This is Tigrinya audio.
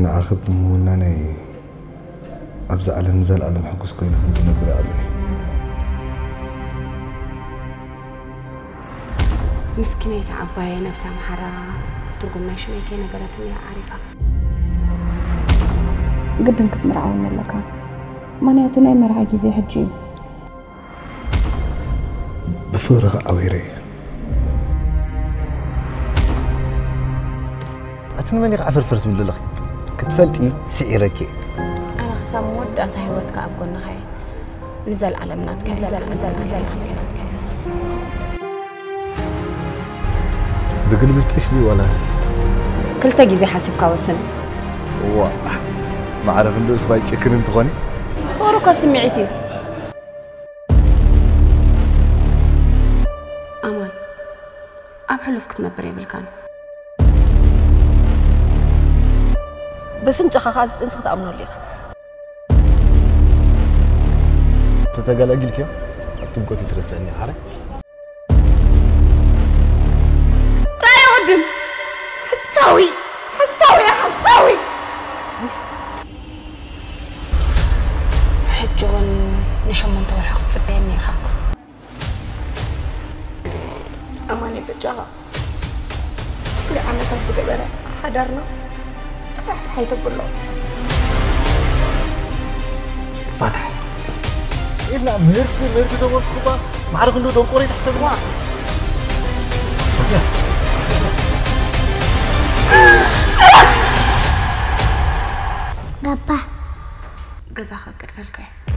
ንዓኺ ብምውናነይ ኣብዚ ዓለም ንዘለኣለም ሕጉስ ኮይነ ከም ዝነብር እኣምን እየ። ምስኪነይቲ ዓባየ ነብሳ መሓራ ትርጉም ናይ ሽመይ ከይነገረትኒ እያ ዓሪፋ። ግድን ክትምርዓወኒ ኣለካ፣ ምኽንያቱ ናይ መርዓ ግዜ ሕጂ እዩ። ብፍቕርኺ ዓዊረ እየ። ኣቲ ንመን ኢኻ ዓፈርፈር ትብል ዘለኺ? ክትፈልጢ ስዒረኪ እየ። ኣነ ክሳብ መወዳእታ ህይወትካ ኣብ ጎንኻ እየ። ንዘለኣለም ናትካ እየ። ንዘለኣለም ናትካ እየ። ብግልብጥሽ ድዩ ዋላስ? ክልተ ግዜ ሓሲብካ ወስን። ዋእ፣ ማዕረ ክንድኡስ ባይ ጭክን እንትኾኒ። ፍቕሪ እኮ ስምዒት እዩ። ኣማን፣ ኣብ ሕሉፍ ክትነብር የብልካን። ብፍንጭኻ ኸኣ ዝጥንሲ ክትኣምነሉ ኢኻ። ተተገላጊልክዮ ኣብቲ ብኮቲ ትረስዕኒ ሓረ። ራእይ ቅድም ሓሳዊ ሓሳዊ ሓሳዊ። ሕጂ እውን ንሸሞንተ ወርሒ ክትጽበየኒ ኢኻ። ኣማኒ በጃኻ። ትግሪ ዓመታት ዝገበረ ሓዳርና ፋሕፋሕ ኣይተብሎ። ፋታሕ ኢልና ምህርቲ ምህርቲ ተወልኩባ ማዕረ ክንዶ ደንቆሮ ይትሕሰብና። ሶፊያ ጋባ ገዛ ከቅድፈልካ እየ።